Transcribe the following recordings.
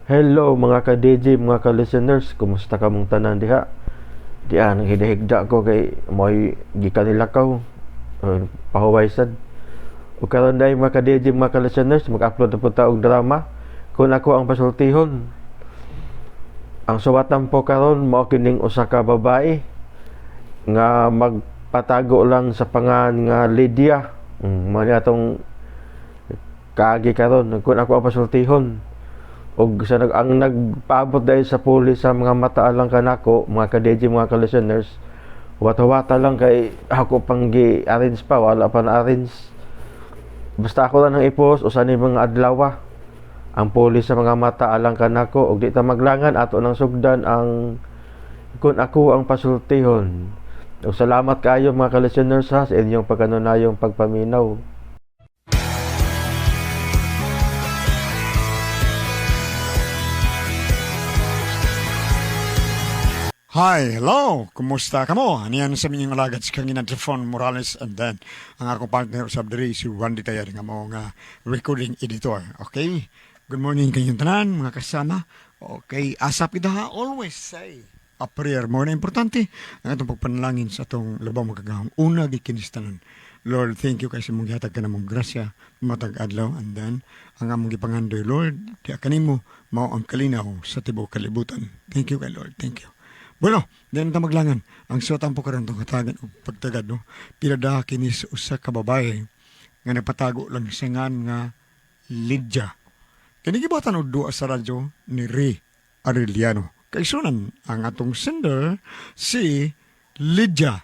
Hello mga ka-DJ, mga ka-listeners, kumusta ka mong tanan diha? Diha, nang hidahigda ko kay mo'y gikan nilakaw, pahuway sad. O karon dahil mga ka-DJ, mga ka-listeners, mag-upload na po ta og drama kung ako ang pasultihon. Ang suwatan po karon mao kining usa ka babae nga magpatago lang sa pangan nga Lydia. Mao ni atong kaagi karon kung ako ang pasultihon. Og sa ang nagpaabot dahil sa pulis sa mga mata lang kanako, mga ka-DJ, mga ka-listeners, wata-wata lang kay ako pang gi-arrange pa, wala pa na-arrange. Basta ako lang ang i-post usa ni mga adlaw ang pulis sa mga mata alang kanako, og di ta maglangan ato nang sugdan ang kung ako ang pasultihon. Og salamat kaayo mga ka-listeners ha sa inyong pagkanunayong pagpaminaw. Hi, hello! Kumusta ka mo? Aniyan sa minyong alagad si Kangina Trifon Morales and then ang akong partner sa diri si Randy Tayar nga mo nga recording editor. Okay? Good morning kanyang tanan, mga kasama. Okay, asap kita ha, always say a prayer. More na importante ang atong pagpanalangin sa atong labaw magagahom. Una gikinis tanan. Lord, thank you kay sa mong gihatag ka namong grasya matag adlaw and then ang among gipangandoy Lord, di kanimo mao ang kalinaw sa tibuok kalibutan. Thank you kay Lord. Thank you. Bueno, di na ta maglangan. Ang suwatan po karon tong hatagan og pagtagad, no? Pilada kini sa usa ka babae nga nagpatago lang sa ngan nga Lydia. Kini gibatan og duwa sa radyo ni Ray Arellano. Kaisunan ang atong sender si Lydia.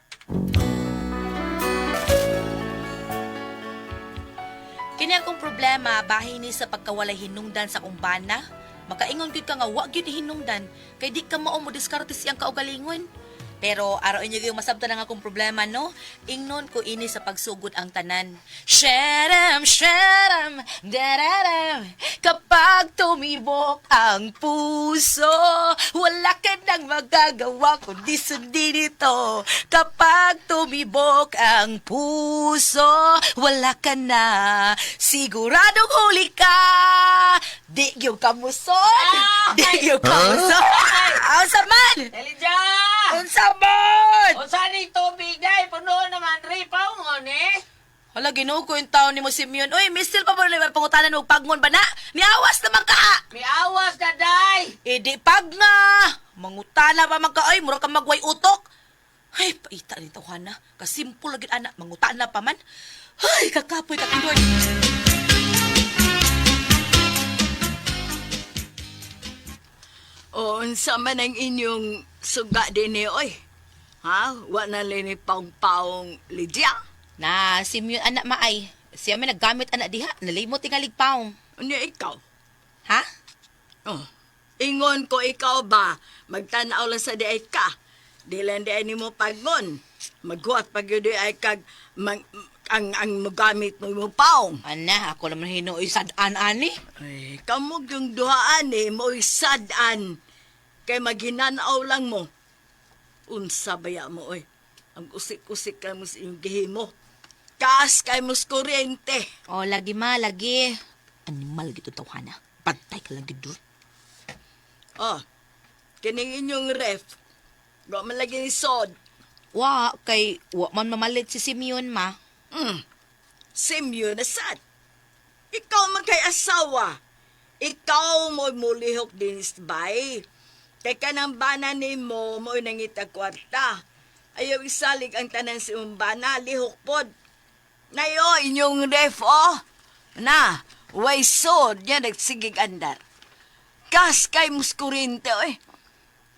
Kini akong problema bahin ni sa pagkawalay hinungdan sa akong bana. Makaingon gyud ka nga wa gyud hinungdan kay di ka mao mo diskarte siyang kaugalingon. Pero araw inyo gyud masabtan ang akong problema, no? Ingnon ko ini sa pagsugod ang tanan. Sharam, sharam, dararam. Kapag tumibok ang puso, wala ka nang magagawa kundi sundin ito. Kapag tumibok ang puso, wala ka na. Siguradong huli ka. Di gyud ka musod. Di gyud ka musod. Unsa man? Elija! Unsa man? Unsa ni tubig day? Puno naman rin paungon eh. Hala, Ginoo ko yung taon ni mo Simeon. Uy, misil pa ba na pangutanan og pagngon ba na? Niawas naman ka! Miawas na day! Eh, di pag nga! Mangutana pa man ka, ay, mura ka magway utok. Ay, paita ni tawhana. Kasimple lagi anak, mangutana pa man. Ay, kakapoy ka, Lord. O, unsa man ang inyong suga din eh, oy. Ha? Wa na lini paong-paong Lydia. Na, Simeon, anak maay. Siya may naggamit anak diha. Nalimot tingalig paong. Unya ikaw? Ha? Oh. Ingon ko ikaw ba? Magtanaw lang sa diay ka. Di lang di ay nimo pagngon. Maghuwat pag yun di ay kag mang, ang mogamit mo imong paong. Ana, ako naman hinuoy sad-an ani. Ay, kamog yung duhaan eh, mo'y sad-an. Kay maghinanaw lang mo. Unsa baya mo, oy. Ang usik-usik ka mo sa iyong gihimo. Kaas kay mo sa kuryente. O, lagi ma, lagi. Animal gito tawhana. Pantay ka lang gito. Oh, kining inyong ref. Wa man lagi ni sod. Wa, kay wa man mamalit si Simeon ma. Simeon na sad. Ikaw man kay asawa. Ikaw mo'y mulihok din bay. Kay kanang bana nimo mo'y nangita kwarta. Ayaw isalig ang tanan sa imong bana, lihok pod. Nayo, inyong ref, oh. Na, way sod niya nagsigig andar. Gas kay muskurinte, oy.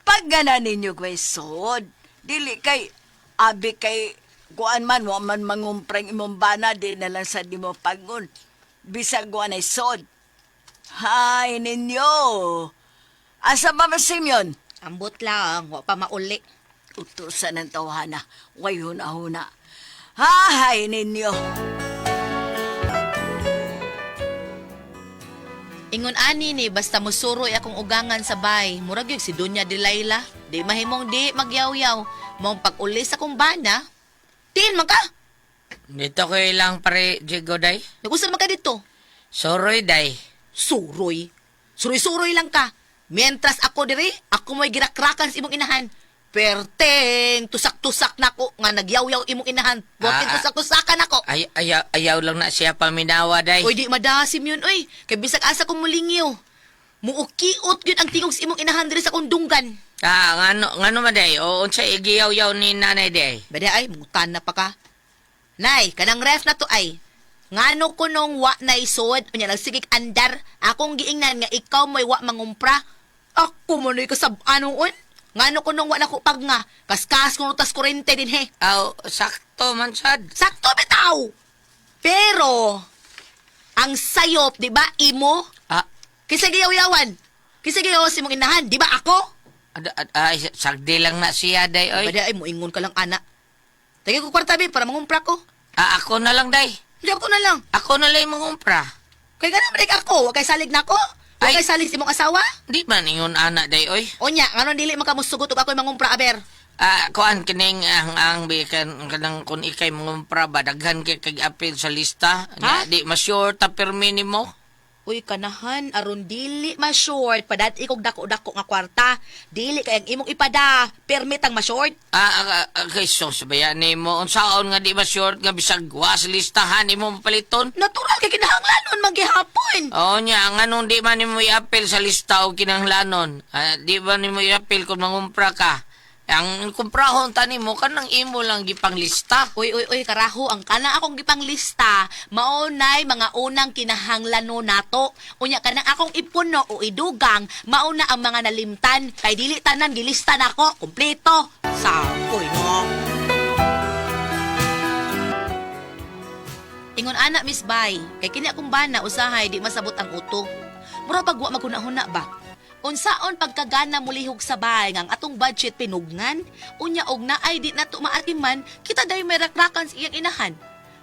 Pag gana ninyo way sod, dili kay, abi kay, kuan man, wa man mangumpreng imong bana, di na lang sa di mo pagun. Bisag kuan ay sod. Hay ninyo. Asa ba ba Simeon? Ambot lang, wa pa mauli. Utusan ng tawhana, way huna-huna. Hahay ninyo. Ingon ani ni basta musuroy akong ugangan sa bay. Murag yung si Dunya Delilah. Di mahimong di magyaw-yaw. Mong pag-uli sa kong bana. Tin man ka! Dito ko ilang pare Jigo day. Nagusa man ka dito. Soroy day. Suroy. Suroy-suroy lang ka. Mientras ako diri, ako mo'y girakrakan sa imong inahan. Perteng, tusak-tusak nako nga nagyaw-yaw imong inahan. Buhatin tusak-tusakan ako. Ay, ayaw, ayaw lang na siya paminawa, day. Uy, di madasim yun, uy. Kay bisag asa kong mulingyo. Muukiot yun ang tingog sa imong inahan diri sa kundunggan. Ah, ngano, ngano man, day? O, unsa igiyaw-yaw ni nanay, day? Bada ay, mutan na pa ka. Nay, kanang ref na to ay. Ngano ko nung wa na isod, unya nagsigig andar, akong giingnan nga ikaw mo'y wa mangumpra. Ako mo na'y kasab anong un. Ngano ko nung wa na ko pag nga, kaskas ko tas kurente din he. Aw, sakto man sad. Sakto bitaw! Pero, ang sayop, di ba, imo? Ah, Kisa giyaw-yawan. Kisa giyaw si mong inahan, di ba ako? ay, sagdi lang na siya, day, oy. Bada ay, muingon ka lang, ana. Tagay ko kwarta, be, para mangumpra ko. Ah, ako na lang, day. Hindi ako na lang. Ako na lang mangumpra. Kay ganun balik ako, wa kay salig nako. Wa Ay. kay salig sa imong asawa. Di man ingon ana, day, oy. Onya, ngano dili man ka mosugot og ako'y mangumpra aber. Ah, kuan kining ang bikan kanang kun ikay mangumpra ba daghan kay kag apil sa lista. Ha? Nya, di ma sure ta pirmi nimo. Uy, kanahan aron dili ma-short padat ikog dako-dako nga kwarta. Dili kay ang imong ipada, permit ang ma-short. Kay so sabayan nimo unsaon nga di ma sure nga bisag wa sa listahan imo mapaliton. Natural kay kinahanglanon maghihapon. Oo nya, nganong di man nimo i-appeal sa lista o kinahanglanon? Ah, di ba nimo i-appeal kung mangumpra ka? Ang kumprahon ta nimo kanang imo lang gipanglista. Uy, uy, uy, karaho, ang kana akong gipanglista, maunay mga unang kinahanglanon nato. Unya kanang akong ipuno o idugang, mauna ang mga nalimtan, kay dili tanan gilista nako, kumpleto. Sakoy, no? Ingon ana, Miss Bay, kay kini akong bana usahay di masabot ang uto. Mura pag wa maghuna-huna ba? Unsaon pagkagana mulihog sa bay nga ang atong budget pinugnan, unya og naay di nato maatiman, kita day may rakrakan sa iyang inahan.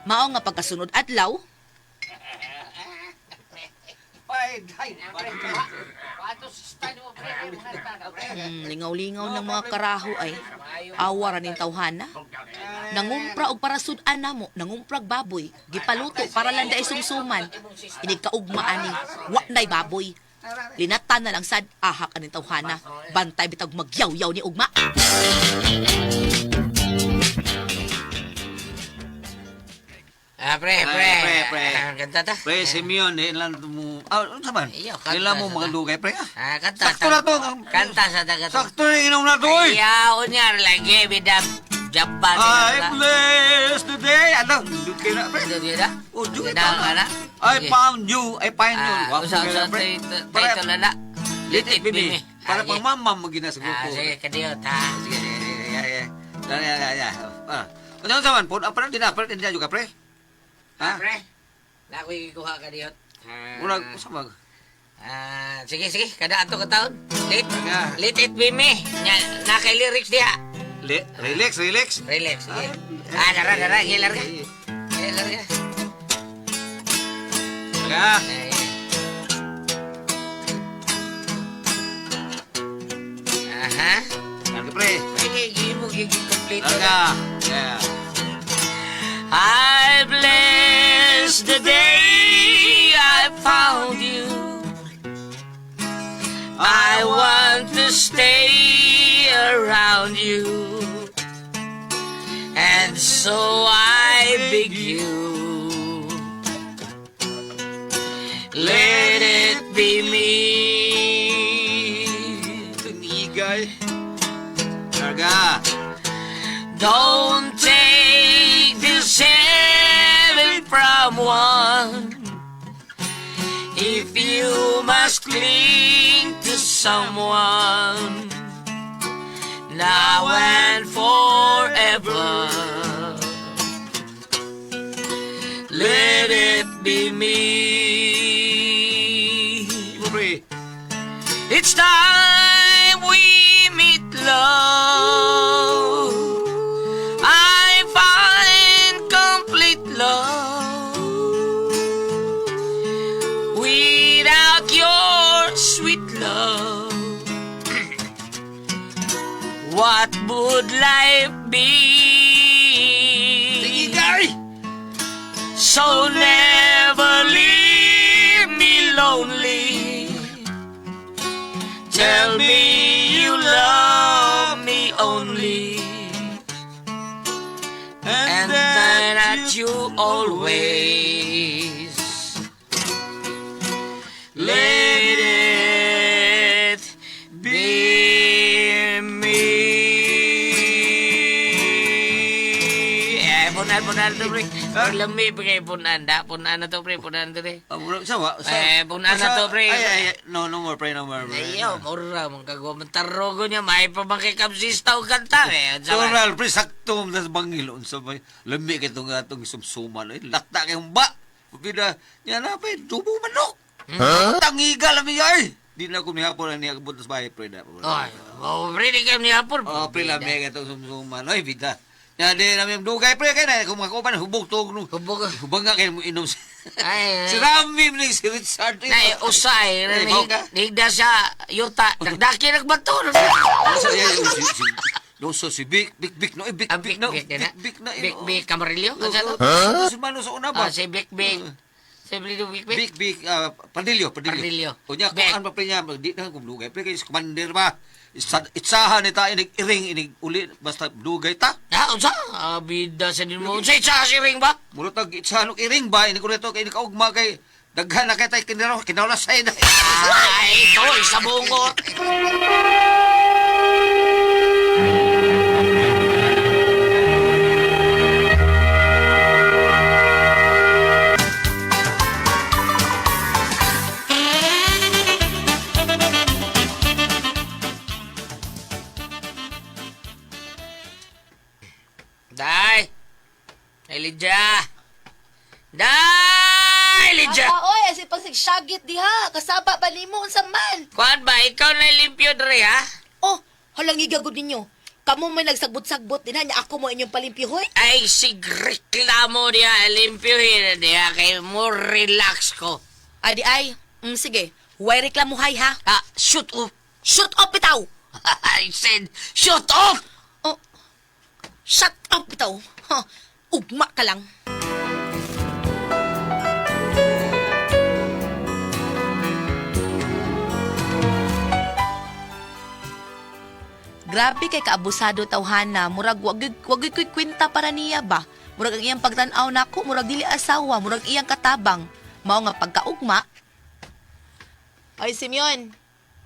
Mao nga pagkasunod adlaw, lingaw-lingaw ng mga karaho ay awa ra ning tawhana. Nangumpra og para sud-an namo, nangumprag baboy, gipaluto para lang dai sumsuman. Inig kaugma ani, wa nay baboy. Linatan na lang sad ahak aning tawhana. Bantay bitag magyaw-yaw ni ugma. Ah, pre, Ay, pre. pre, pre. Ah, kanta ta. Pre, Simeon, di lang mo... Ah, ano man? Iyo, kanta Di lang mo sa- magalugay, pre. Ah. Ah, kanta. Sakto na to. Kanta sa dagat. Sakto na yung inom na to, oy. Ayaw niya, lagi, bidab. Jabba. I bless the day. Ano? Dut kayo na, pre. Oh, dut na. Na. I found you. I find you. Ah, Wapo usa kayo usa na, pre. title na na. Let it be me. Para Ah, pang mama mo ginasa Ah, grupo. sige, kadiyot ha. Sige, sige, sige, sige, sige. Ya, ya, ya, ya. Ah. Ano sa man? Pon, ah, parang di na, parang di na juga, pre. Ha? Pre. Na ako ikuha kadiyot. Ah. Murag, usa mag. Ah, sige, sige, kada ato ka taon. Let, Aga. let it be me. Nya, na kay lyrics diha. Relax, relax. Relax, sige. Ah, dara, dara, gilar ka. Gilar ka. Aga. Ay. Aha. Larga, pre. Sige, gigi mo, gigi kompleto. Larga. Yeah. I bless the day I found you. I want to stay around you. And so I beg you. Let it be me. Tumigay. Larga. Don't take this heaven from one. If you must cling to someone now and forever, let it be me. Imo, pre. It's time we meet love. I find complete love without your sweet love. What would life be? Tumigay! So never leave me lonely. you always. Let it be me. Eh, punan, punan to, pre. Lami pa kayo, punan. Da, punan na to, pre. Punan to, pre. Ah, murag, sawa, sa, Eh, punan na to, pre. Ay, ay, ay, no, no more, pre, no more, pre. Ayaw, mura, mong kagawa mong tarogo niya. May pa bang kay Kapsista o kanta, eh. Unsa man? Toral, pre, sakto mo sa bangil. Unsa ba? Lami kay itong atong sumsuman. Ay, lakta kay humba. Pida, niya na, pre, dubo manok. Huh? Tangiga lami ay. Di na ko nihapon na niya sa bahay, pre. Na. Ay, oh, pre, di kayo nihapon. Oh, pre, lami kay itong sumsuman. Ay, bida. Nya di namin dugay pre kay na kung makupan hubog tog no. Hubog. Hubog nga kay mo inom si Ay, si Rami ni si Richard. Nay, usay. Ay, bawo ka. Nihigda sa yuta. Nagdaki nagbato. Sa si no so si Big Big Big no eh, Big Ah, Big Big no Big na. Big Big na eh, Big oh. Big Camarillo. Oh, Ano? oh, Si Mano sa una ba? Ah, si Big Big. Si Big Big Big. Big Big ah, Padillo, Padillo. Padillo. Unya Big. kung ano pa pre niya, di na kung dugay pre kay si commander ba. Itsahan ni ta inig iring inig uli basta dugay ta. Ah, unsa? Ah, bida sa din mo. Unsa isa si ring ba? Murag tag itsahan og iring ba inig uli to kay inig kaugma kay daghan na kay tay kinaro kinalasay na. Ay, ito, isa bungot. Day! Elijah! Day! Elijah! Ah, oy, asi pag sigsagit diha, kasaba pa nimo unsa man. Kuan ba, ikaw na limpyo dre, ha? Oh, halang gud ninyo. Kamo may nagsagbot-sagbot din ha, nya ako mo inyong palimpyo hoy. Ay, sigreklamo niya, limpyohin niya, kay mo relax ko. Adi ay, sige. Way reklamuhay ha. Ah, shoot up. Shoot up bitaw. I said, shoot up! Oh, shut up bitaw. Ha, ugma ka lang. Grabe kay kaabusado tawhana, murag wag wag ko'y kwenta para niya ba. Murag ang iyang pagtan-aw nako, murag dili asawa, murag iyang katabang. Mao nga pagkaugma. Ay Simeon,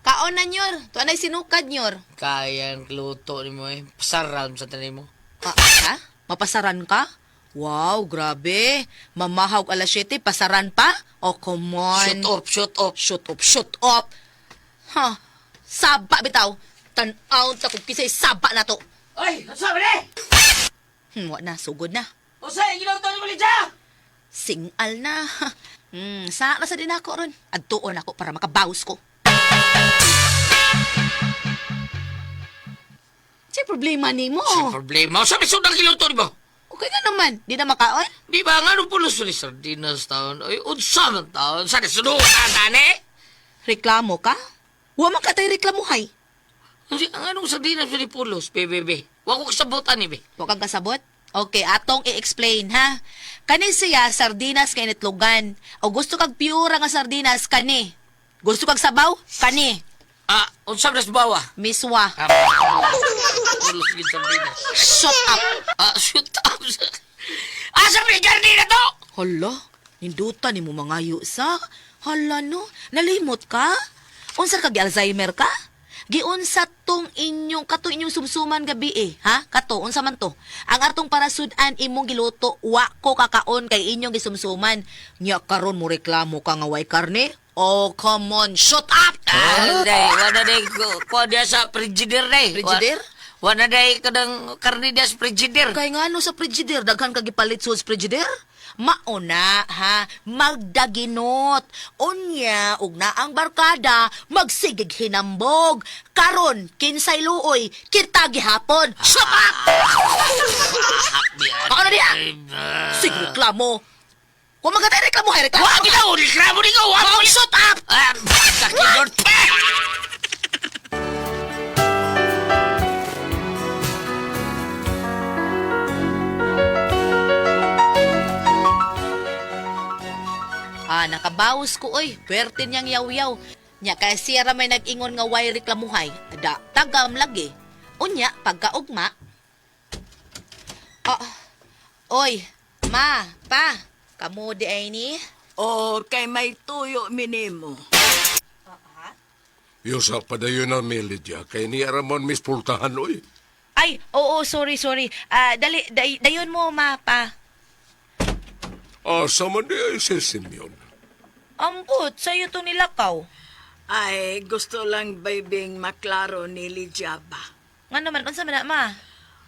kaon na nyor, tuanay sinukad nyor. Kaya ang luto ni mo eh. Pasaram sa tanim mo. Ah, ha? Mapasaran ka? Wow, grabe. Mamahawg alas 7, pasaran pa? Oh, come on. Shoot up, shoot up. Shoot up, shoot up. Ha? Saba bitaw. Tan-aw ta kung kisay saba na to. Ay, ano sabi ni? Wa na, sugod na. Usay, ginuto ni mo Elijah! Singal na. Sa na sa din ako ron. Adtuon ako para makabaws ko. Sa'y problema nimo. Sa problema, sabi sudang giluto ni mo. Okay na naman. Di na makaon? Di ba nga nung pulos ni sardinas taon? Ay, unsa man taon? Sa sunutan tani? Reklamo ka? Wa man ka tay reklamuhay. Ang anong sardinas ni pulos, bebe, Wa ko kasabutan ni be. Wa kang kasabot? Okay, atong i-explain ha. Kani siya sardinas kay nitlogan. O gusto kag pure nga sardinas kani. Gusto kag sabaw? Kani. Ah, unsa man sa bawa? Miswa. Ah, pulos gid sardinas. Shut up. Ah, shoot up. Asa may gardina to? Hala, ninduta ni mo mangayo sa. Hala no, nalimot ka? Unsa ka gi Alzheimer ka? Giunsa tong inyong kato inyong sumsuman gabi eh, ha? Kato unsa man to? Ang atong parasud-an imong giluto, wa ko kakaon kay inyong gisumsuman. Nya karon mo reklamo ka nga way karne? Oh, come on, shut up! Ah, day, wala day ko dia sa frigider day. Frigider? Wala day kadang karne dia sa frigider. Kay ngano sa frigider, daghan ka gipalit sa frigider? Mauna ha, magdaginot. Unya, ug na ang barkada, magsigig hinambog. Karon, kinsay luoy, kita gihapon. Shut up! Mauna diha! Sige, reklamo. Kung magatay reklamo, hay reklamo. Wa gid reklamo ni ko. Wa Oh, shut up! Ah, takinor. Ah, nakabawas ko oy. Pwerte niyang yaw-yaw. Nya kay siya ra may nag-ingon nga way reklamuhay. Da, tagam lagi. Unya, pagkaugma. Ah, oy, Ma, pa, kamo di ay ni? O kay may tuyo minimo. Yusa padayon na mi, Lydia. Kay ni Aramon mispultahan, oy. Ay, oo, sorry, sorry. Ah, dali, dayon mo, ma, pa. Asa man di ay si Simeon. Ambot, sa'yo to nilakaw. Ay, gusto lang babing maklaro ni Lydia ba. Nga naman, unsa man na, ma?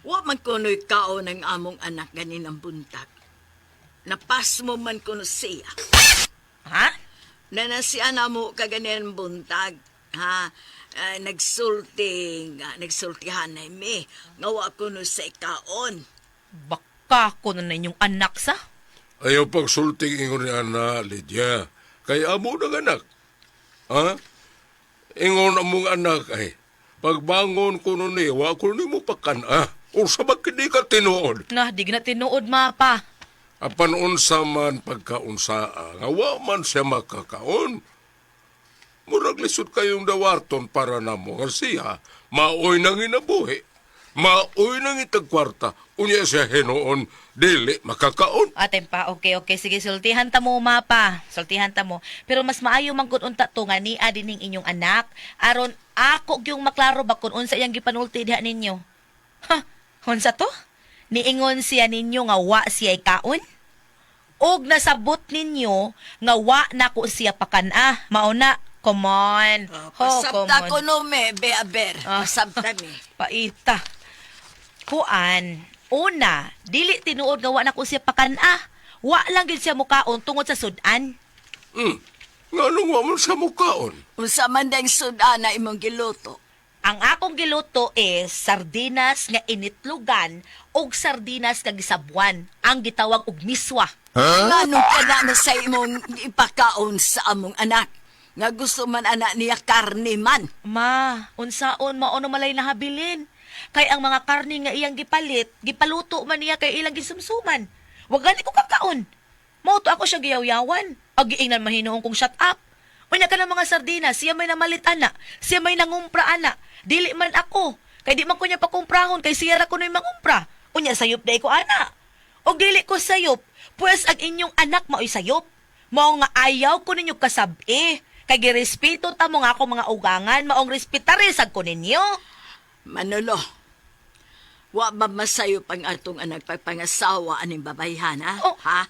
Wa man kuno'y kaon ang among anak ganin ang buntag. Napasmo man kuno siya. Ha? Nanasiya na mo kaganin ang buntag. Ha? Ah, nagsulti, nga, nagsultihan na mi. Nga wa kuno sa ikaon. Baka ko na inyong anak sa? Ayaw pagsulting ingon ni Ana, Lydia. Kay amo ng anak. Ha? Ingon among anak ay, pagbangon ko nun ni, wa ko ni mo pakan, ah. Unsa ba kini ka tinuod? Na, di na tinuod, ma, pa. Apan unsa man pagkaunsaa, nga wa man siya makakaon. Murag lisod kayong dawarton para namo nga siya, maoy nang inabuhi. Maoy nang itagkwarta, unya siya hinuon, dili makakaon. Atin pa, okay, okay. Sige, sultihan ta mo, ma, pa. Sultihan ta mo. Pero mas maayo man kun unta to nga niya dining inyong anak. Aron, ako gyung maklaro ba kung unsa iyang gipanulti diha ninyo. Ha? Unsa to? Niingon siya ninyo nga wa siya ikaon? Og nasabot ninyo nga wa na ko siya pakan-ah. Mauna, come on. Ho, come Pasabta on. ko no me, be aber. Ah. Pasabta mi. Paita. Kuan, una, dili tinuod nga wa na ko siya pakan-ah. Wa lang gid siya mukaon tungod sa sudan. Nga nung wa man siya mukaon. Unsa man dang sudan na imong giluto. Ang akong giluto is sardinas nga initlugan og sardinas nga gisabuan, ang gitawag og miswa. Nganong ka na na sa imong ipakaon sa among anak? Nga gusto man anak niya karne man. Ma, unsaon mao na malay nahabilin. Kay ang mga karne nga iyang gipalit, gipaluto man niya kay ilang gisumsuman. Wa gani ko kakaon. Mao to ako siya giyawyawan. Ag giingnan man hinuon kong shut up. Unya ka ng mga sardinas, siya may namalit ana, siya may nangumpra ana. Dili man ako. Kay di man ko niya pakumprahon kay siya ra kuno'y mangumpra. Unya sayop day ko ana. Og dili ko sayop, pues ang inyong anak maoy sayop. Mao nga ayaw ko ninyo kasabi. Kay girespeto ta mo nga ako mga ugangan, maong respetare sad ko ninyo. Manolo, wa ba masayo pang atong anak pagpangasawa aning babayhan, ha? Oh. Ha?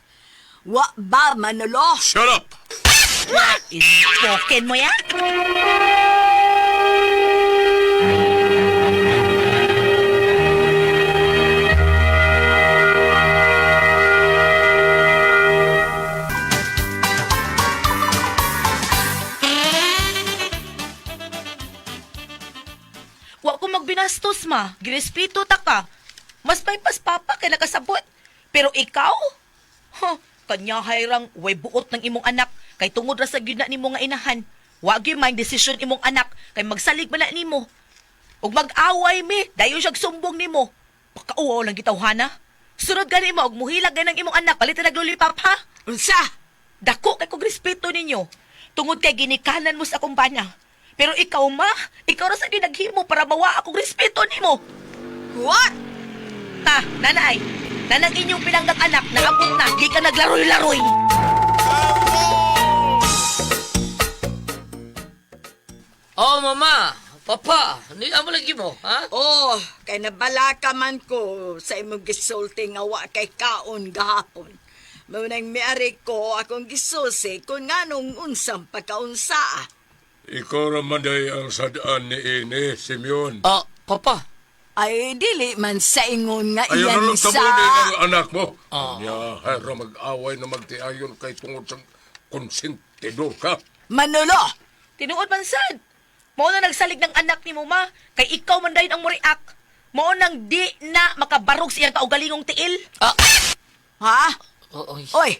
Wa ba, Manolo? Shut up! Ispoken mo yan? Wa ko magbinastos, ma. Girespeto ta ka. Mas may pas papa kay nakasabot. Pero ikaw? Huh, kanya hayrang way buot ng imong anak kay tungod ra sa gyud na nimo nga inahan. Wa gyud may desisyon imong anak kay magsalig man na nimo. Ug mag-away mi, dayon siyag sumbong nimo. Pakauwaw lang gitawhana. Sunod gani mo og muhilag gani ang imong anak, palit na naglulipap ha. Unsa? Dako kay kog respeto ninyo. Tungod kay ginikanan mo sa akong bana. Pero ikaw ma, ikaw ra sa ginaghimo para mawa akong respeto nimo. What? Ta, nanay, nanang inyong pinanggak anak, naabot na, di ka naglaroy-laroy. Oh, mama, papa, hindi mo lagi mo, ha? Oh, kay nabalaka man ko sa imong gisulti nga wa kay kaon gahapon. Mao nang miari ko akong gisusi kung nganong unsang pagkaunsaa. Ikaw raman day ang sadaan ni Ine, Simeon. Oh, papa. Ay, dili man sa ingon nga Ayaw na iyan lang sa... tabunin ang anak mo. Kanya, hayra mag-away na magtiayon kay tungod sa konsentidor ka. Manolo! Tinuod man sad. Mao na nagsalig ng anak ni mo ma, kay ikaw man dayon ang muriak. Mao nang di na makabarog sa iyang kaugalingong tiil. Ah, Ha? oh, oy. Oy!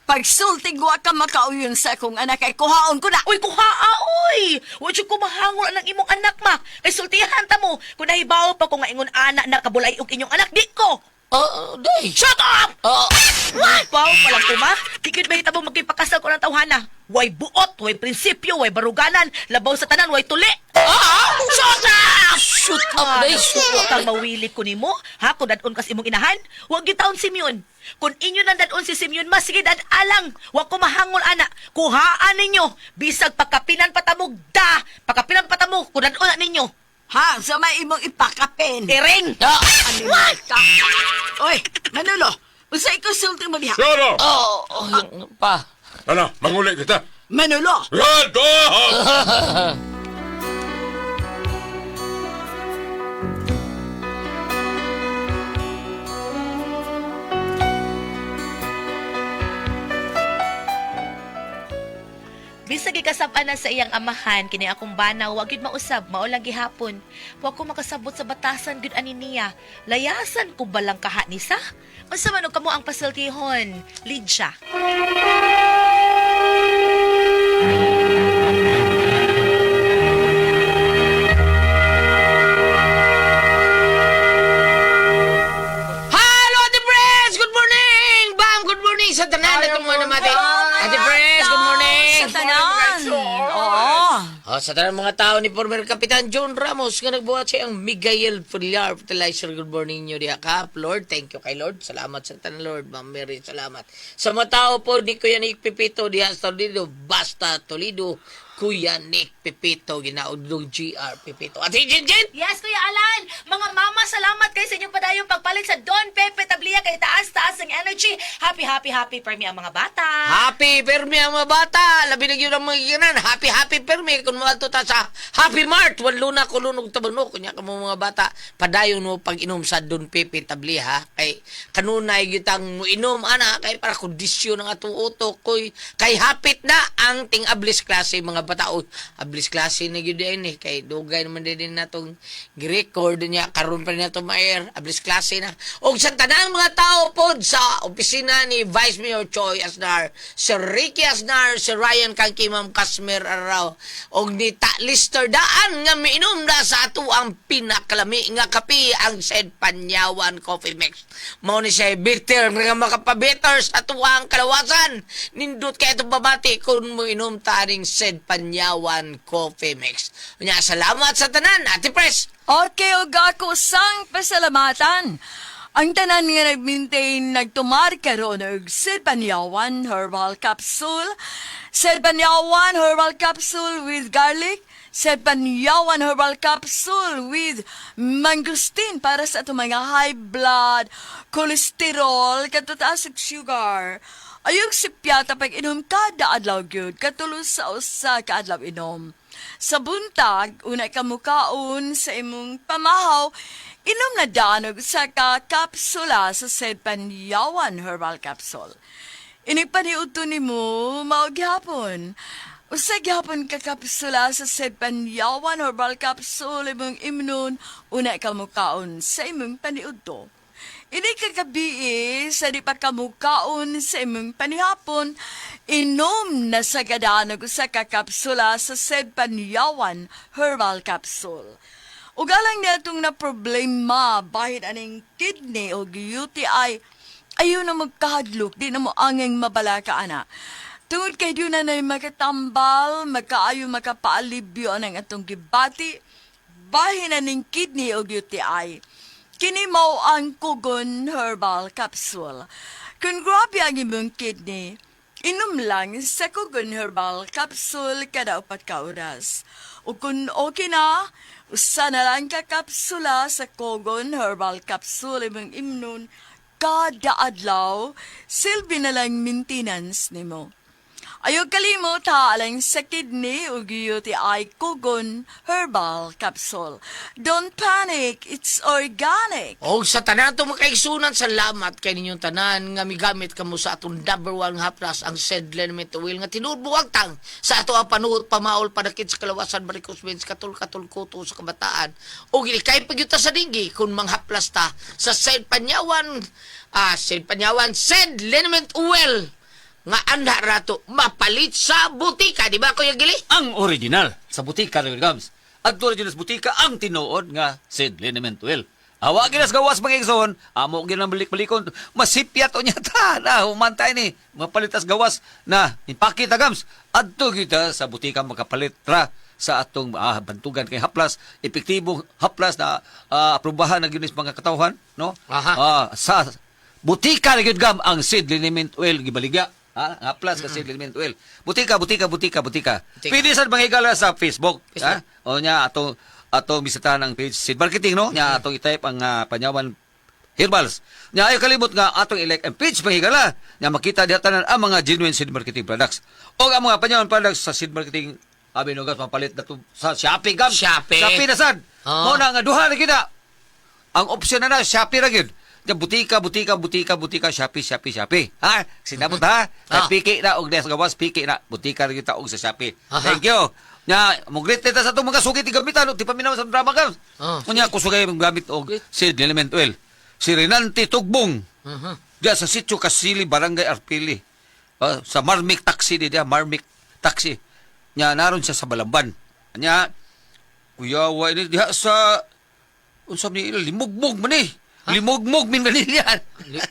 Pagsulti wa ka makauyon sa akong anak ay kuhaon ko na. Uy, kuhaa, oy! Wa jud ko mahangol ang imong anak ma. Kay sultihan ta mo. Kung nahibaw pa ko nga ingon ana na kabulay og inyong anak, di ko. Oh, day. Shut up! Oh, What? Wow, palang ko ma. Di gyud mahitabo magkipakasal ko ng tawhana. Way buot, way prinsipyo, way baruganan, labaw sa tanan, way tuli. ah! Shut up! Shoot up day, shoot up. Kang mawili ko nimo, ha? Kung dadon kas imong inahan, wag gitaon si Simeon. Kung inyo nang dadon si Simeon, mas sige dad alang. Wa ko mahangol ana. Kuhaan ninyo bisag pagkapinan patamog da, pagkapinan patamog kung dadon na ninyo. Ha, sa may imong ipakapin. Iring. Ah, Animal ka. Oy, Manolo, unsa ikaw sulti mo diha? Sara! oh, oh, pa. Ana, manguli kita. Manolo, Rado! Bisag gikasab-an na sa iyang amahan kini akong bana wa gyud mausab mao lang gihapon. Wa ko makasabot sa batasan gyud ani niya. Layasan ko balang kaha ni sa? Unsa man og kamo ang pasultihon, Lydia? Hello, Ate Pres! Good morning! Bam! Good morning sa tanan na itong mga namati. Ate Pres, good morning! Sa tanan. Oo. Oh, sa tanan mga tao ni former Kapitan John Ramos nga nagbuhat siya ang Miguel Villar Fertilizer. Good morning nyo diha ka. Lord, thank you kay Lord. Salamat sa tanan Lord. Ma'am Mary, salamat. Sa mga tao po ni Kuya Nick Pipito diha sa Toledo, basta Toledo, Kuya Nick Pipito, ginaudlong GR Pipito. Ate Jen Jen! Yes, Kuya Alan! Mga mama, salamat kayo sa inyong padayong pagpalit sa Don Pepe Tablia kay taas-taas ang energy. Happy, happy, happy for me ang mga bata. Happy permi ang mga bata. Labi na yun ang mga ginan. Happy, happy permi. Kung mga ta sa Happy Mart. Walo na kulun og tabanok. Kunya ka mo mga bata. Padayon mo pag inom sa Don Pepe Tabli ha. Kay kanunay gitang mo inom ana. Kay para kondisyon ang atong utok. Koy, kay hapit na ang ting ablis klase mga bata. O, ablis klase na gyud din eh. Kay dugay naman din natong gi-record niya. Karon pa niya to ma-air. Ablis klase na. Og sa tanang mga tao pod sa opisina ni Vice Mayor Choi Asnar, Sir Ricky Asnar, Sir Ryan Kangki, Ma'am Kasmer Arao, og ni Ta Lister Daan nga miinom na sa ato ang pinakalami nga kape ang said Panyawan Coffee Mix. Mao ni siya bitter nga makapabitter sa ato ang kalawasan. Nindot kay itong babati kung moinom ta aning said Panyawan Coffee Mix. Unya, salamat sa tanan, Ate Pres. Okay, og ako sang pasalamatan. Ang tanan nga nag-maintain nagtumar karon og Sirpanyawan Herbal Capsule. Sirpanyawan Herbal Capsule with garlic. Sirpanyawan Herbal Capsule with mangosteen para sa atong mga high blood, cholesterol, katutaas ug sugar. Ayog sipyata pag inom kada adlaw gyud, katulo sa usa ka adlaw inom. Sa buntag, una ka mukaon sa imong pamahaw, inom na daan og usa ka kapsula sa Sedpanyawan Herbal Capsule. Inigpaniudto nimo mao gihapon. Usa gihapon ka kapsula sa Sedpanyawan Herbal Capsule imong imnon, una ka mukaon sa imong paniudto. Ini kagabi sa di pa kamukaon sa imong panihapon, inom na sa gadaan og usa ka kapsula sa Sedpanyawan Herbal Capsule. Ugalang niya na problema bahin aning kidney o UTI, ayaw na magkahadlok, di na mo angeng mabalaka ana. Tungod kay di na na'y makatambal, magkaayo makapaalibyo anang atong gibati, bahin aning kidney o UTI. Kini mao ang Kugon Herbal Capsule. Kung grabe ang imong kidney, inom lang sa Kugon Herbal Capsule kada upat ka oras. O kung okay na, usa na lang ka kapsula sa Kugon Herbal Capsule imong imnon kada adlaw, silbi na lang maintenance nimo. Ayaw kalimot ha, alang sa kidney ug UTI Kugon Herbal Capsule. Don't panic, it's organic. Og sa tanan itong makaigsunan, salamat kay ninyong tanan nga migamit kamo sa atong number one haplas ang said liniment oil nga tinuod tang sa ato ang panuot pamaol panakit sa kalawasan varicose veins katul katul kuto sa kabataan og ikay pagyuta sa dinggi kung manghaplas ta sa said Panyawan said Panyawan said liniment oil nga anda rato mapalit sa butika di ba Kuya Gili? Ang original sa butika, Kuya Gams. At original sa butika, ang tinuod nga Sid Liniment Oil. Awa ginas gawas mga igsoon, amo ginang balik-balikon. Masipya to niya ta na humantay ni mapalitas gawas na ipakita gams. Adto kita sa butika makapalit ra sa atong bantugan kay haplas, epektibong haplas na aprubahan na gyud ni sa mga katawhan, no? Aha. Sa butika na gyud gam ang seed liniment oil gibaligya. Ha? Ang haplas ka seed liniment oil. Butika, butika, butika, butika. Butika. Pwede sad mga higala sa Facebook, Facebook. ha? O nya atong atong bisitahan ang page Seed Marketing, no? Nya atong i-type ang Panyawan Herbals. Nya ayo kalimot nga atong i-like ang page mga higala. Nya makita diha tanan ang mga genuine seed marketing products. O ang mga Panyawan products sa seed marketing abi no gas mapalit na to sa Shopee gam. Shopee. Shopee na sad. Oo. Mo na nga duha na kita. Ang option na na Shopee ra gyud. Nya butika, butika, butika, butika, Shopee, Shopee, Shopee. Ha? Sinabot ha? Ah. Kay piki na og des gawas piki na. Butika ra gyud ta og sa Shopee. Aha. Thank you. Nya mo-greet ta sa atong mga suki ti gamitan og ti paminaw sa drama gams. Ah. Unya kusugay mong gamit og seed element oil. Si Renante Tugbong. Mhm. Diya sa Sitio Kasili, Barangay Arpili. Sa Marmic Taxi di diya, Marmic Taxi. Nya naron siya sa Balamban. Nya kuyawa ini diha sa unsa ni ila limugmug man eh. Limugmug Mindanilya.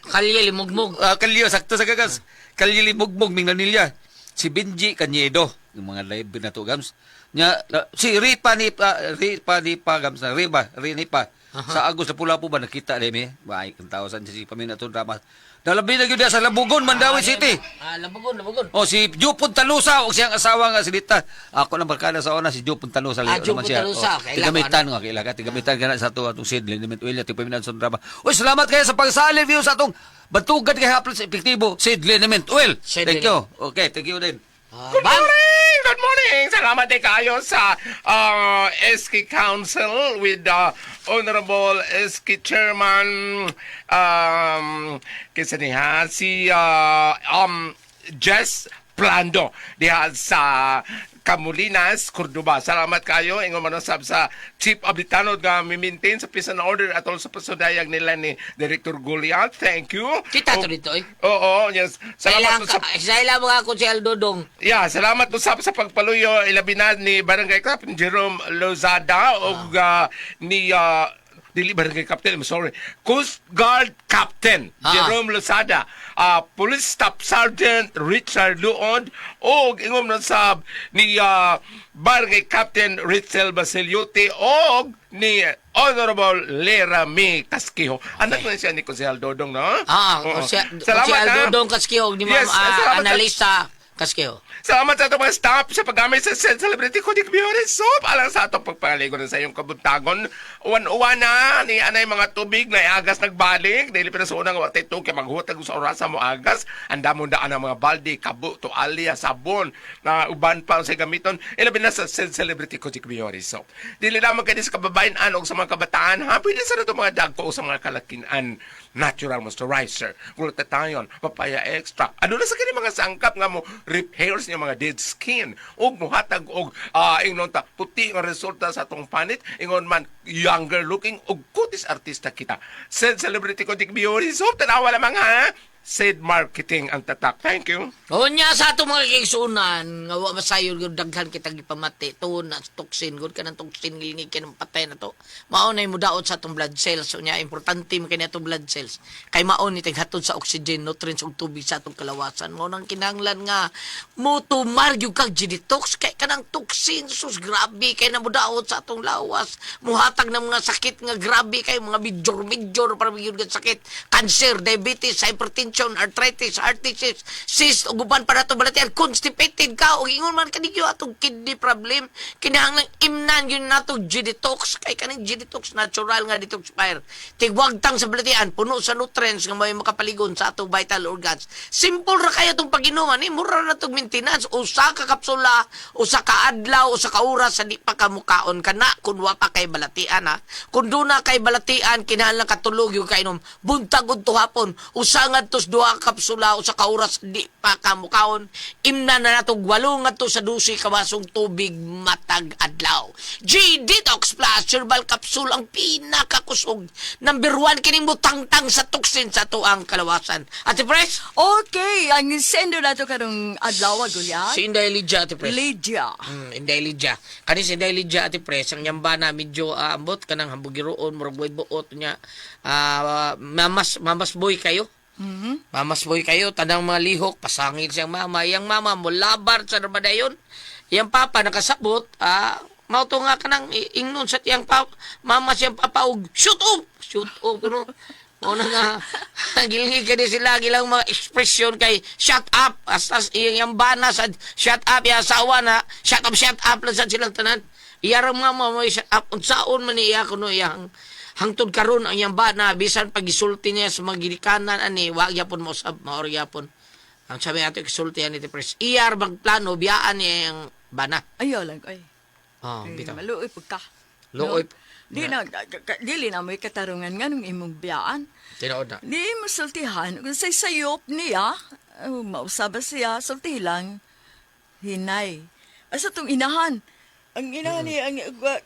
Kalye limugmug. Kalyo sakto sa gagas. Kalyo limugmug Mindanilya. Si Benji Cañedo, yung mga live na to gams. Nya si Ripa ni pa, Ripa ni pa gams na Riba, Rinipa. Sa Agos na pula po ba nakita ni mi? Bay kang tao sa si pamina to drama. Dalabi na gyud diha sa Labugon, Mandawi City. Ah, Labugon, Labugon. Oh, si Joe Puntalusa og siyang asawa nga si Lita. Ako nang barkada sa una si Joe Puntalusa. Ah, Liyo Joe naman siya. Puntalusa. Oh, Kaila ko, tigamitan nga kaila ka, tigamitan ka na sa ato atong seed liniment oil ti paminan sa drama. Uy, salamat kayo sa pagsali view sa atong batugan kay haplos epektibo seed liniment oil. Seed Thank you. Okay, thank you din. Ah, Good bang. morning! Good morning! Salamat din kayo sa SK Council with Honorable SK Chairman kinsa niya si Jess Plando diha sa Camulinas, Cordoba. Salamat kayo. Ingon man usab sa Chief of the Tanod nga mi-maintain sa peace and order atol sa pasudayag nila ni Director Goliath. Thank you. Kita to dito eh. Oo, yes. Salamat Kailangan sa ka, sa ilang mga ako si Aldo Dong. Yeah, salamat usab sa pagpaluyo ilabi na ni Barangay Captain Jerome Lozada ug ni dili Barangay Captain, I'm sorry. Coast Guard Captain Jerome Lozada, Police Staff Sergeant Richard Luond ug ingom na sab ni Barangay Captain Ritzel Basiliote ug ni Honorable Lera May Casquijo. Anak na siya ni Konsehal Dodong, no? Ah, Oo. si, Salamat, si Aldo ha? Dong Kaskiho ni Ma'am Yes, salamat sa- Annalisa Kaskiho. Salamat sa atong mga staff sa paggamit sa Sen Celebrity Kudik Biore Soap. Alang sa atong pagpangaligo na sa iyong kabuntagon. Uwan-uwan na ni anay mga tubig na iagas nagbalik. Dili pa na sa unang watay to kay maghutag sa orasa mo agas. Andamon daan ang mga balde, kabo, tualya, sabon na uban pa ang sa gamiton. Ilabi na sa Sen Celebrity Kudik Biore Soap. Dili lamang kini sa kababayan og sa mga kabataan. Ha, pwede sa nato mga dagko o sa mga kalakinan. Natural moisturizer, glutathione, papaya extra. Ano na sa kini mga sangkap nga mo repairs niya mga dead skin ug muhatag og ingnon ta puti nga resulta sa atong panit ingon man younger looking ug kutis artista kita. Said celebrity ko Dick Biori so tanawa lamang ha. Said marketing ang tatak. Thank you. Unya sa atong mga kaigsunan nga wa masayon gyud daghan kitang gipamati tuon na toxin gud kanang toxin gilingig kay nang patay na to. Mao nay mudaot sa atong blood cells. Unya importante man kini atong blood cells kay mao ni tighatod sa oxygen, nutrients ug tubig sa atong kalawasan. Mao nang kinahanglan nga motumar gyud kag detox kay kanang toxin, sus, grabe kay namudaot sa atong lawas. Muhatag ng mga sakit nga grabe kay mga major major para gyud nga sakit, cancer, diabetes, hypertension, arthritis, heart disease, cyst ug uban pa nato balatian, constipated ka ug ingon man kanigyo atong kidney problem. Kinahanglan imnan yun nato G-detox kay kaning G-detox natural nga detoxifier, tigwagtang sa balatian, puno sa nutrients nga may makapaligon sa atong vital organs. Simple ra kayo itong pag-inuman eh. Mura na itong maintenance, usa ka kapsula, usa ka adlaw, usa ka oras sa di pa ka mukaon kana kun wa pa kay balatian ha. Kung duna kay balatian, kinahanglan katulog yung kainom buntag udto hapon, usa ngadto. Detox duha ka kapsula usa ka oras di pa ka mukaon. Imna na natog 8 ngadto sa 12 ka basong tubig matag adlaw. G Detox Plus Herbal Capsule ang pinakakusog. Number 1 kining mutangtang sa toxin sa tuang kalawasan. Ate Pres? Okay, ang sendo nato karong adlaw Goliath. Si Inday Lydia, Ate Pres. Lydia. Inday Lydia. Kani si Inday Lydia, Ate Pres, ang yamba na medyo ambot kanang hambugiroon, murag way buot niya. Mamas boy kayo. Mamas boy kayo, tanang mga lihok, pasangil siyang mama. Yang mama mo labar sa nabadayon. Yang papa nakasabot, mao to nga kanang ingnon sa tiyang mama siyang papa og shoot up, shoot up kuno. Mao na nga gilingig kani sila gilang mga ekspresyon kay shut up, as iyang bana sa shut up ya asawa na shut up lang sa silang tanan. Iyarang mama mo shut up, unsaon man niya kuno iyang hangtod karon ang iyang bana bisan pag gisulti niya sa mga ginikanan ani wa gyapon mo usab, maor gyapon. Ang sabi nato gisulti ani ti Pres, iyar magplano biyaan niya iyang bana. Ayaw lang ay. Oh, Eh, bitaw. maluoy pud ka. Luoy. No? Di na dili na mo'y katarungan nganong imong biyaan. Tinuod na. Di mo sultihan kung say sayop niya, oh, mausaba siya, sulti lang. Hinay. Asa tong inahan? Ang inahan niya, ang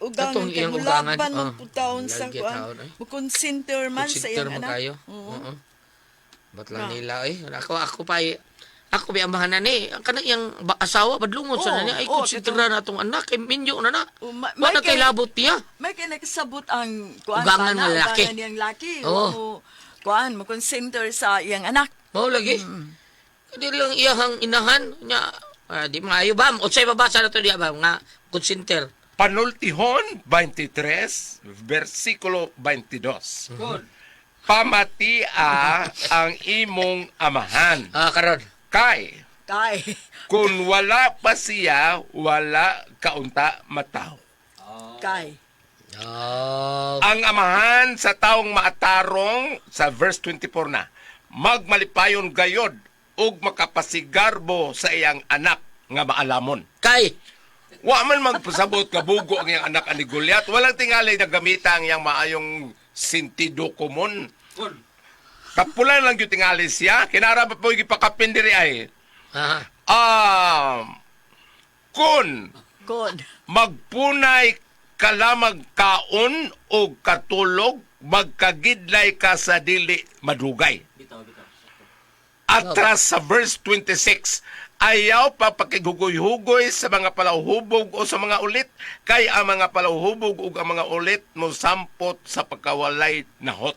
ugangan Atong kay iyang ugangan, mulaban oh. man putaon sa Lagi kuan. taon, eh. Mukonsinter man sa Consider iyang mo anak. kayo. Oo. Oo. Ba't lang nila eh. Ako pa eh. Ako ba amahan na ni. Ang kanang iyang asawa badlungon sa Oo, na niya. Ay oo, consider na atong anak kay minyo na na. Oh, Wa na kay labot niya. May kay nakasabot ang kuan Ugangan bana, nga lalaki. ugangan niyang laki. Oo. Mo kuan mo consider sa iyang anak. Mao lagi. Kadi lang iyahang inahan nya. Di maayo ba? Unsay mabasa na to diya ba nga consider. Panultihon 23, versikulo 22. Pamatia ang imong amahan. Karon. Kay, Kay kung wala pa siya, wala kaunta mataw. kay. Oh. Ang amahan sa taong maatarong, sa verse 24 na, magmalipayon gayod ug makapasigarbo sa iyang anak nga maalamon. Kay Wa man magpasabot kabugo ang iyang anak ani Goliath. Walang tingali na gamita ang iyang maayong sentido komon. Kapulan lang yung tingali siya. Kinara pa po yung ipakapin diri ay. Kun Kon. magpunay kalamag kaon o katulog, magkagidlay ka sa dili madugay. Atras sa verse 26, ayaw pa pakighugoy-hugoy sa mga palahubog o sa mga ulit, kay ang mga palahubog o ang mga ulit mo sampot sa pagkawalay nahot.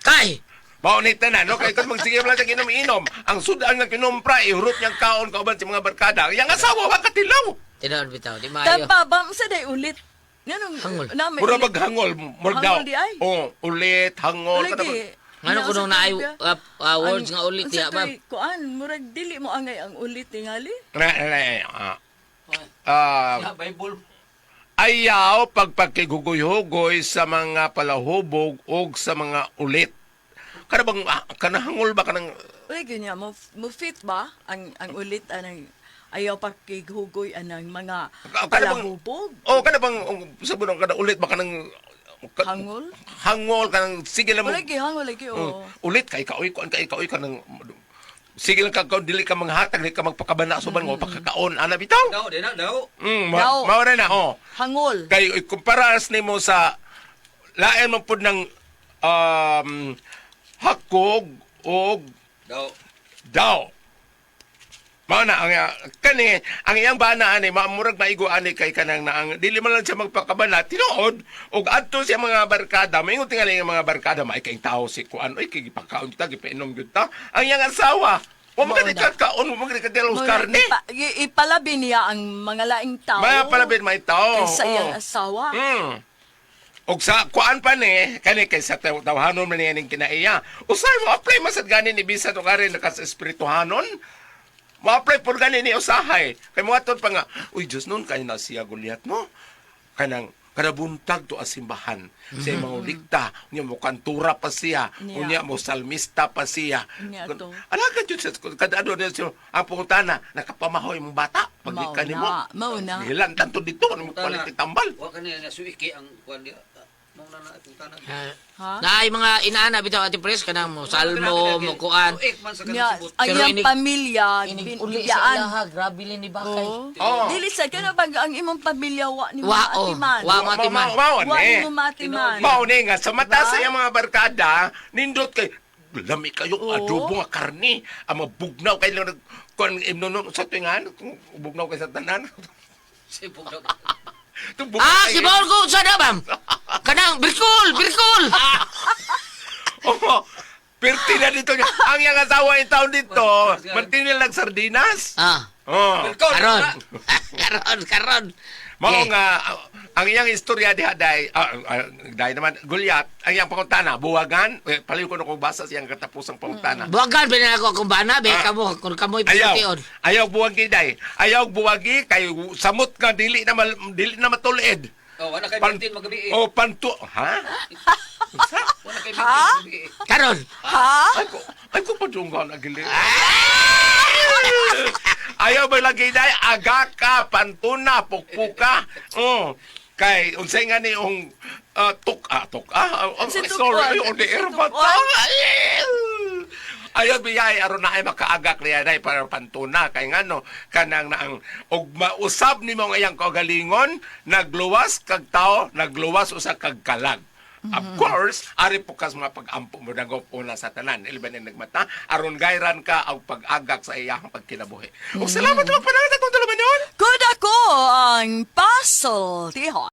Kay Mao ni tanan, no? Kay kung magsige lang siya inom-inom, ang sudan nga kinumpra, ihurot niyang kaon kauban sa mga barkada. Yang asawa wa katilaw. Tinuod bitaw, di maayo. Tampa ba sa day ulit? Nganong Hangol. na may Mura ulit? maghangol, murag daw. Hangol di ay. Oh, ulit, hangol. Lagi. Ngano kuno na ay words nga ulit diya diya ba? Kuan, murag dili mo angay ang ulit tingali. Na, na, na, Bible. Ayaw pagpagkigugoy-hugoy sa mga palahubog o sa mga ulit. Kana bang kanahangol ba kanang Uy, ganyan mo mo fit ba ang ulit anang ayaw pakighugoy anang mga Kana bang- palahubog? Oh, kana bang sa bunong kana ulit ba kanang Hangol? Hangol kanang sige lang mo. Lagi hangol lagi oh. Ulit kay kaoy kuan kay kaoy kanang sige lang ka dili ka manghatag, dili ka magpakabana suban mo pakakaon ana bitaw. Daw, di na, daw. Daw. Mao ra na oh. Hangol. Kay ikumparas nimo sa lain man pud ng hakog og Daw. daw. Mao na ang kani ang iyang bana ani murag maigo ani kay kanang naang dili man lang siya magpakabana tinuod og adto siya mga barkada, maingon tingali ang mga barkada maay kay tao si kuan, oy kay gipakaon ta, gipainom gyud ta ang iyang asawa. Wa man Mao gani na. ka kaon, wa man gani ka dialog Mao na, karne. Ipalabi niya ang mga laing tao. Maya palabin may tao. Kaysa iyang Oo. asawa. Og sa kuan pa ni kani kay sa tawhanon man niya ning kinaiya. Usay mo apply man sad gani ni bisan og ari naka sa espirituhanon. Mo apply pud gani ni usahay. Kay moaton pa nga, uy Diyos nun kay na siya Goliath no. Kanang kada buntag to asimbahan sa mga ulikta, unya mo kantura pa siya, Niya. unya mo salmista pa siya. Niya to. Alaga jud sa kada ano niya siya, ang pangutana, nakapamahoy mong bata paggikan Mao nimo. na, mao na. Hilantan to dito, ano mo palit tambal. Wa kanila na suiki ang kuan diya. Ha? Naay mga inaana bitaw, Ate Pres, kanang mo salmo mo kuan. Nya, ang Pero iyang pamilya, Inig uli sa biyaan. ilaha, grabe ni bakay. Oo. Oo. Dili sa kana pag ang imong pamilya wa ni Wa, oh. maatiman. Wa matiman. Mao Wa ni. ni mo maatiman. Mao ni nga sa mata Diba? sa iyang mga barkada, nindot kay lami kayo Oo. adobo nga karni, ang mga bugnaw kay lang kon imnonon sa tuingan, kung bugnaw kay sa tanan. Itong bugnaw Ah, kay- si Paul ko sa na bam. Kanang birkol, birkol. Oo. Perti na dito niya. Ang iyang asawa yung taon dito, mantinil ng sardinas. Ah, Oh. karon. Karon, karon. Mao Okay. nga ang iyang istorya diha day, day naman Goliath, ang iyang pangutana, buwagan, eh, paliw ko na kung basa siyang katapusang pangutana. Buwagan ba na ako akong bana be Ah. kamo kung kamoy Ayaw. pisution. Ayaw buwagi day. Ayaw buwagi kay samot nga dili na mal, dili na matulid. Oh, wala kay Martin magabi eh. Oh, pantu, ha? Unsa? Wala kay Martin magabi eh. Karon. Ha? Ay ko padunggan agili. Ayaw ba lagi day aga ka pantuna pukpuka. Oh. Kay unsay nga ni ong tuk ah tuk ah, oh, Unsay sorry, tukuan? ay, on the air ba Tukuan? ta? Ayaw biyay aron na ay makaagak niya day para pantuna kay ngano kanang naang og mausab nimo ang iyang kaugalingon, nagluwas kag tao, nagluwas usa kag kalag. Of course, ari po kas mga pag-ampo mo dagop una sa tanan, ilban ang nagmata, aron gayran ka ang pag-agak sa iyang pagkinabuhi. Ug salamat mga panahon atong dalaman yun. Good ako ang puzzle. Tiho.